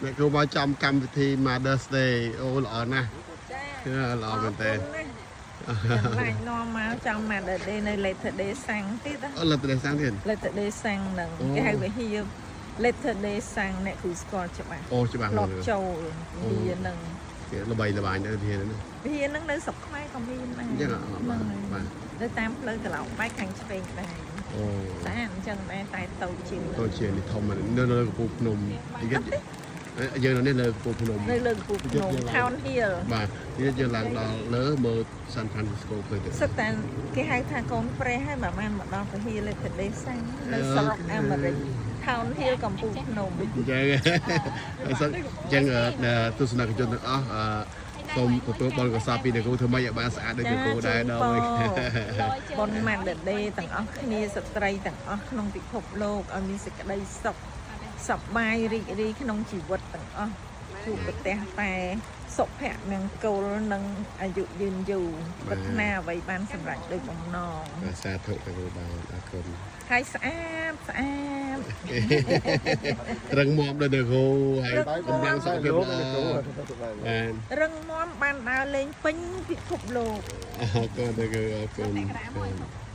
អ្នកគ្រូមកចំកម្មវិធី Mother's Day អូល្អណាស់ ចា ល្អមែនតើ ចាំឡាញនាំមកចំ Mother Day នៅ Latter Day Saint ទៀតណា អូ Latter Day Saint ទៀត Latter Day Saint ហ្នឹង អូ គេហៅវិហារ Latter Day Saint អ្នកគ្រូស្គាល់ច្បាស់ អូច្បាស់ ធ្លាប់ មក ចូលវិហារហ្នឹង គេល្បីល្បាញនៅវិហារហ្នឹង វិហារហ្នឹងនៅស្រុកខ្មែរក៏មានដែរ អញ្ចឹងអ่ะបាទបាទ នៅតាមផ្លូវត្រឡោកបែកខាងឆ្វេងដែរ អូ ស្អាតអញ្ចឹងដែរតែតូចជាង តូចជាងនេះធំនៅលើកំពូលភ្នំនេះគេយើងនៅនេះលើកំពូលភ្នំ នៅលើកំពូលភ្នំ Town Hill បាទនេះយើងឡើងដល់លើមើល San Francisco ឃើញទេ សិតតែគេហៅថាកូនព្រះហើយបើបានមកដល់វិហារ Latter Day Saint នៅស្រុកអាមេរិក Town Hill កំពូលភ្នំ អញ្ចឹងហើយសិនអញ្ចឹងទស្សនិកជនទាំងអស់សូមទទួលបុណ្យកុសលពីអ្នកគ្រូធ្វើម៉េចឲ្យបានស្អាតដូចអ្នកគ្រូដែរដល់វិញ បុណ្យ Mother Day ទាំងអស់គ្នាស្ត្រីទាំងអស់ក្នុងពិភពលោកឲ្យមានសេចក្តីសុខសប្បាយរីករាយក្នុងជីវិតទាំងអស់ជួបប្រទះតែសុភមង្គលនិងអាយុយឺនយូរប្រាថ្នាអ្វីបានសម្រេចដូចបំណង បាទសាធុអ្នកគ្រូបាទអរគុណ ហើយស្អាតស្អាត រឹងមាំដល់អ្នកគ្រូហើយកម្លាំងសុខភាពល្អបាទ រឹងមាំបានដើរលេងពេញពិភពលោក អរគុណអ្នកគ្រូអរគុណបាទ